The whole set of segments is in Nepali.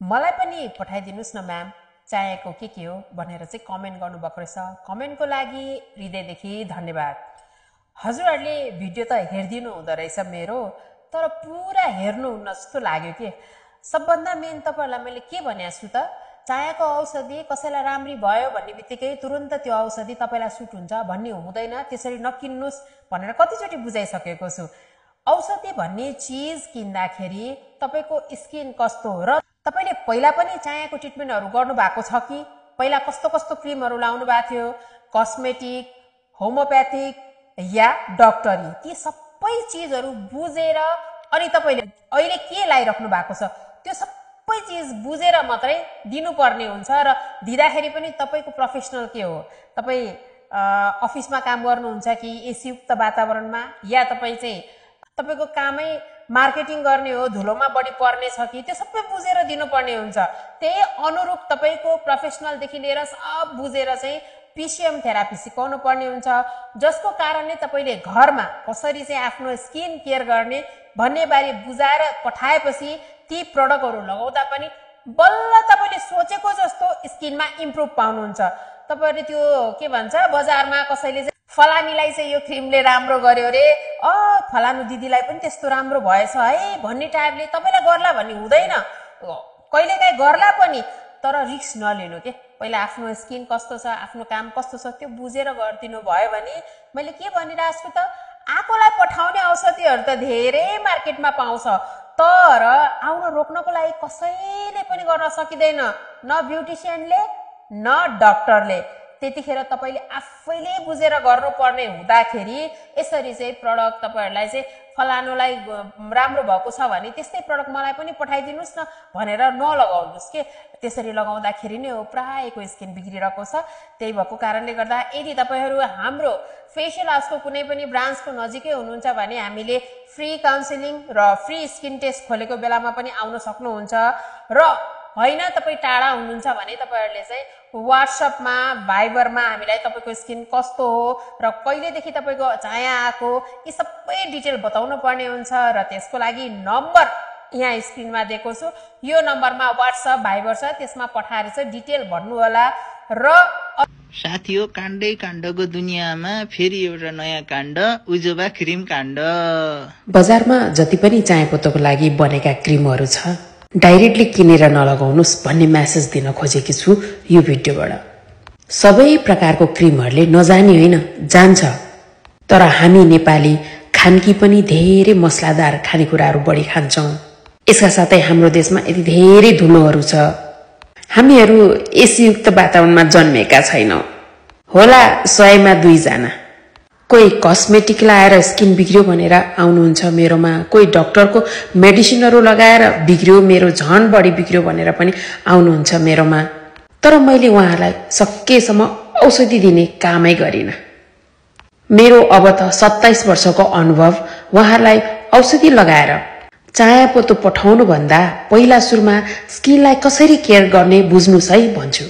मलाई पनि पठाइदिनुस् न म्याम, चाहिएको के हो भनेर चाहिँ कमेन्ट गर्नुभएको रहेछ। कमेन्टको लागि हृदयदेखि धन्यवाद। हजुरहरूले भिडियो त हेरिदिनु हुँदो रहेछ मेरो, तर पुरा हेर्नुहुन्न जस्तो लाग्यो के। सबभन्दा मेन तपाईँहरूलाई मैले के भनेको छु त, चाहिएको औषधि कसैलाई राम्री भयो भन्ने बित्तिकै तुरुन्त त्यो औषधि तपाईँलाई सुट हुन्छ भन्ने हुँदैन, त्यसरी नकिन्नुहोस् भनेर कतिचोटि बुझाइसकेको छु। औषधि भन्ने चिज किन्दाखेरि तपाईँको स्किन कस्तो हो र तपाईँले पहिला पनि चाहिएको ट्रिटमेन्टहरू गर्नुभएको छ कि, पहिला कस्तो कस्तो क्रिमहरू लाउनु भएको थियो, कस्मेटिक, होमियोप्याथिक या डक्टरी, ती सबै चिजहरू बुझेर अनि तपाईँले अहिले के लाइराख्नु भएको छ त्यो सबै चिज बुझेर मात्रै दिनुपर्ने हुन्छ। र दिँदाखेरि पनि तपाईँको प्रोफेसनल के हो, तपाईँ अफिसमा काम गर्नुहुन्छ कि एसीयुक्त वातावरणमा, या तपाईँ चाहिँ तपाईँको कामै मार्केटिङ गर्ने हो, धुलोमा बढी पर्ने छ कि, त्यो सबै बुझेर दिनुपर्ने हुन्छ। त्यही अनुरूप तपाईँको प्रोफेसनलदेखि लिएर सब बुझेर चाहिँ पिसिएम थेरापी सिकाउनु पर्ने हुन्छ, जसको कारणले तपाईँले घरमा कसरी चाहिँ आफ्नो स्किन केयर गर्ने भन्ने बारे बुझाएर पठाएपछि ती प्रडक्टहरू लगाउँदा पनि बल्ल तपाईँले सोचेको जस्तो स्किनमा इम्प्रुभ पाउनुहुन्छ। तपाईँहरूले त्यो के भन्छ बजारमा कसैले चाहिँ फलानीलाई चाहिँ यो क्रिमले राम्रो गर्यो अरे, फलानु दिदीलाई पनि त्यस्तो राम्रो भएछ है भन्ने टाइपले तपाईँलाई गर्ला भन्ने हुँदैन। कहिलेकाहीँ गर्ला पनि, तर रिस्क नलिनु के। पहिला आफ्नो स्किन कस्तो छ, आफ्नो काम कस्तो छ त्यो बुझेर गरिदिनु भयो भने, मैले के भनिरहेको छु त, आफूलाई पठाउने औषधिहरू त धेरै मार्केटमा पाउँछ, तर आउन रोक्नको लागि कसैले पनि गर्न सकिँदैन, न ब्युटिसियनले न डक्टरले। त्यतिखेर तपाईँले आफैले बुझेर गर्नुपर्ने हुँदाखेरि यसरी चाहिँ प्रडक्ट तपाईँहरूलाई चाहिँ फलानुलाई राम्रो भएको छ भने त्यस्तै प्रडक्ट मलाई पनि पठाइदिनुहोस् न भनेर नलगाउनुहोस् के। त्यसरी लगाउँदाखेरि नै हो प्रायको स्किन बिग्रिरहेको छ। त्यही भएको कारणले गर्दा यदि तपाईँहरू हाम्रो फेसियल हाउसको कुनै पनि ब्रान्चको नजिकै हुनुहुन्छ भने हामीले फ्री काउन्सिलिङ र फ्री स्किन टेस्ट खोलेको बेलामा पनि आउन सक्नुहुन्छ। र होइन तपाईँ टाढा हुनुहुन्छ भने तपाईँहरूले चाहिँ वाट्सएपमा भाइबरमा हामीलाई तपाईँको स्किन कस्तो हो र कहिलेदेखि तपाईँको चाया आएको यी सबै डिटेल बताउनु पर्ने हुन्छ। र त्यसको लागि नम्बर यहाँ स्क्रिनमा दिएको छु, यो नम्बरमा वाट्सएप भाइबर छ, त्यसमा पठाएर चाहिँ डिटेल भन्नु होला। र साथीहो, काण्डै काण्डको दुनियाँमा फेरि एउटा नयाँ काण्ड, उजोबा क्रिम काण्ड। बजारमा जति पनि चायापत्तोको लागि बनेका क्रिमहरू छ, डाइरेक्टली किनेर नलगाउनुस् भन्ने मेसेज दिन खोजेकी छु यो भिडियोबाट। सबै प्रकारको क्रिमहरूले नजाने होइन, जान्छ, तर हामी नेपाली खानकी पनि धेरै मसलादार खानेकुराहरू बढी खान्छौँ। यसका साथै हाम्रो देशमा यति धेरै धुलोहरू छ, हामीहरू एसीयुक्त वातावरणमा जन्मेका छैनौँ। होला 100मा 2 जना। कोही कस्मेटिक लाएर स्किन बिग्रियो भनेर आउनुहुन्छ मेरोमा, कोही डक्टरको मेडिसिनहरू लगाएर बिग्रियो, मेरो झन बढी बिग्रियो भनेर पनि आउनुहुन्छ मेरोमा। तर मैले उहाँलाई सकेसम्म औषधि दिने कामै गरिनँ। मेरो अब त 27 वर्षको अनुभव उहाँलाई औषधि लगाएर चायापत्तो पठाउनु भन्दा पहिला सुरुमा स्किनलाई कसरी केयर गर्ने बुझ्नुस् है भन्छु।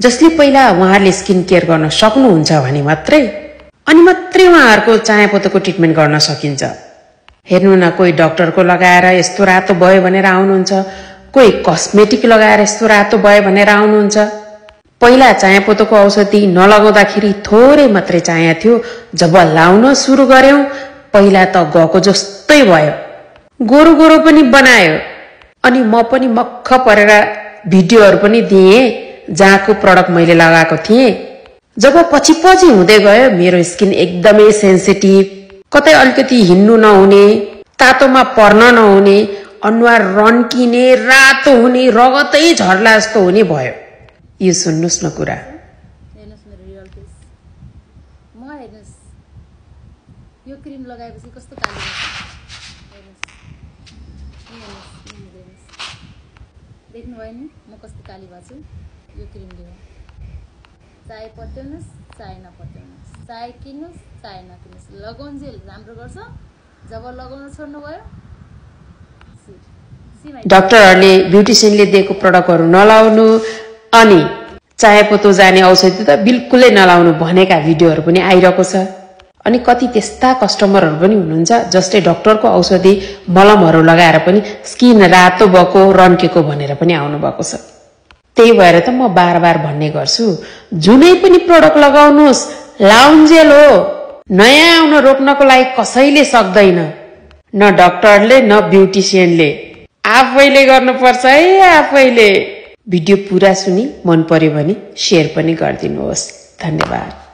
जसले पहिला उहाँहरूले स्किन केयर गर्न सक्नुहुन्छ भने मात्रै उहाँहरूको चायापत्तोको ट्रिटमेन्ट गर्न सकिन्छ। हेर्नु न, कोही डक्टरको लगाएर यस्तो रातो भयो भनेर आउनुहुन्छ, कोही कस्मेटिक लगाएर यस्तो रातो भयो भनेर आउनुहुन्छ। पहिला चायापत्तोको औषधि नलगाउँदाखेरि थोरै मात्रै चाया थियो, जब लाउन सुरु गर्यौं पहिला त गएको जस्तै भयो, गोरो गोरो पनि बनायो। अनि म पनि मक्ख परेर भिडियोहरू पनि दिएँ जहाँको प्रडक्ट मैले लगाएको थिएँ। जब पछि हुँदै गयो मेरो स्किन एकदमै सेन्सिटिभ, कतै अलिकति हिँड्नु नहुने, तातोमा पर्न नहुने, अनुहार रन्किने, रातो हुने, रगतै झर्ला जस्तो हुने भयो। यो सुन्नुस् न कुरा। हेर्नुस् मेरो रियल फेस, म हेर्नुस् यो क्रिम लगाएपछि कस्तो काली भएको देख्नु भयो नि, म कस्तो काली भएको छु यो क्रिमले हो। चाहे पत्याउनुहोस् चाहे नपत्याउनुहोस्, चाहे किन्नुहोस् चाहे नकिन्नुहोस्, लगाउन्जेल राम्रो गर्छ। जब लगाउन छोड्नुभयो डाक्टरहरूले ब्युटिसियनले दिएको प्रडक्टहरू नलाउनु अनि चायापत्तो जाने औषधि त बिल्कुलै नलाउनु भनेका भिडियोहरू पनि आइरहेको छ। अनि कति त्यस्ता कस्टमरहरू पनि हुनुहुन्छ जसले डाक्टरको औषधि मलमहरू लगाएर पनि स्किन रातो भएको रन्केको भनेर पनि आउनु भएको छ। त्यही भएर त म बार भन्ने गर्छु, जुनै पनि प्रोडक्ट लगाउनुस्, लाउन्जेल हो। नयाँ आउन रोक्नको लागि कसैले सक्दैन, न डाक्टरले न ब्युटिसियनले, आफैले गर्नुपर्छ है आफैले। भिडियो पुरा सुनि मन पर्यो भने शेयर पनि गरिदिनुहोस्। धन्यवाद।